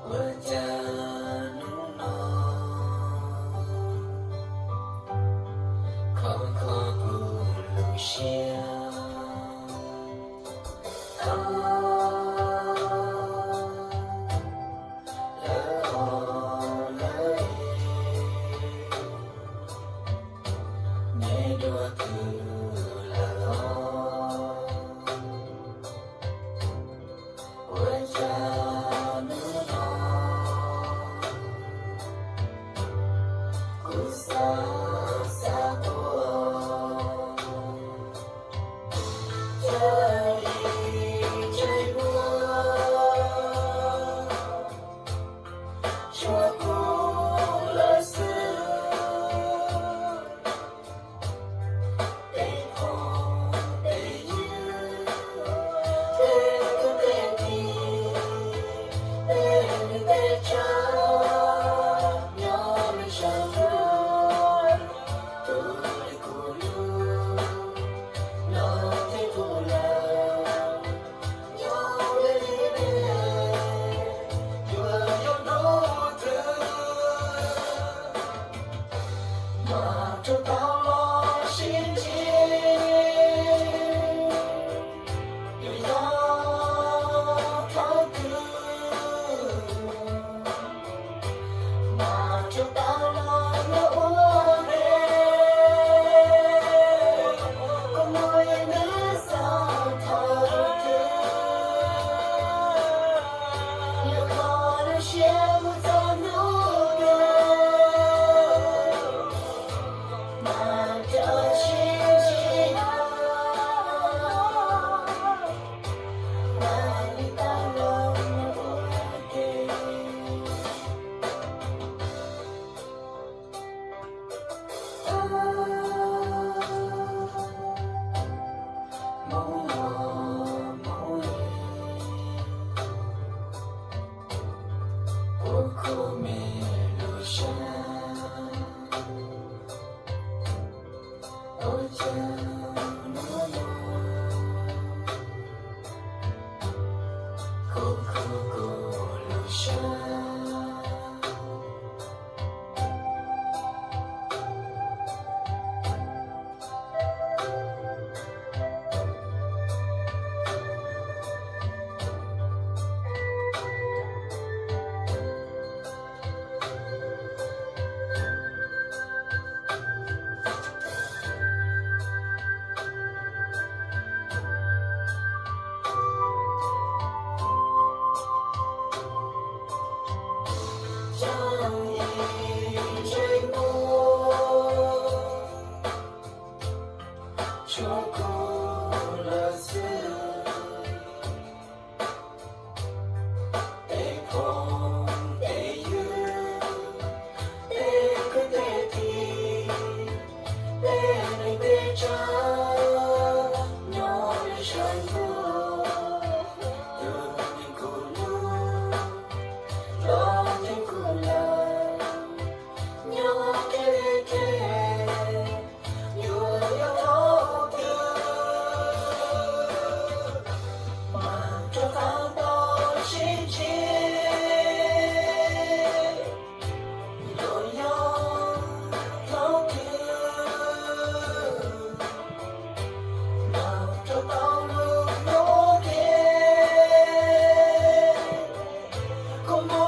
Ua cas hnub no kho kho kuv lub siab, lawv os lawv es, neb dua twg lawm os? Ua cas hnub no kuv xav xav tuaj, cas ib ntsais muag tshuav kuv lawm xwb. Tej phooj tej ywg, tej kwv tej tij, tej neej tej tsav, nyob lub sij hawm no, tus uas kuv hlub los twb tuag lawm. Nyob li ne, yuav yog hnub twg mam rov tau los sib ntsib? Yuav yog thaum twg mam rov tau los ua ke? Koj muaj ib hnub xaus thaum twg, yuav kho lub siab mus txog hnub twg mam rov sib ntsib dua, mam li tau los ua ke. Hmoov los hmoov li, puas khuv me lub sab, ua cas hnub no khuv khuv kuv lub sab. Cas ib ntsais muag tshuav kuv lawm xwb. Tej phooj tej ywg, tej kwv tej tij, tej neej tej tsav, nyob li sab ntuj, tus uas kuv hlub los twb tuag lawm. Nyob kiag li ne, yuav yog thaum twg mam rov qab tau sib ntsib? Yuav yog thaum twg mam rov tau los ua ke? Koj muaj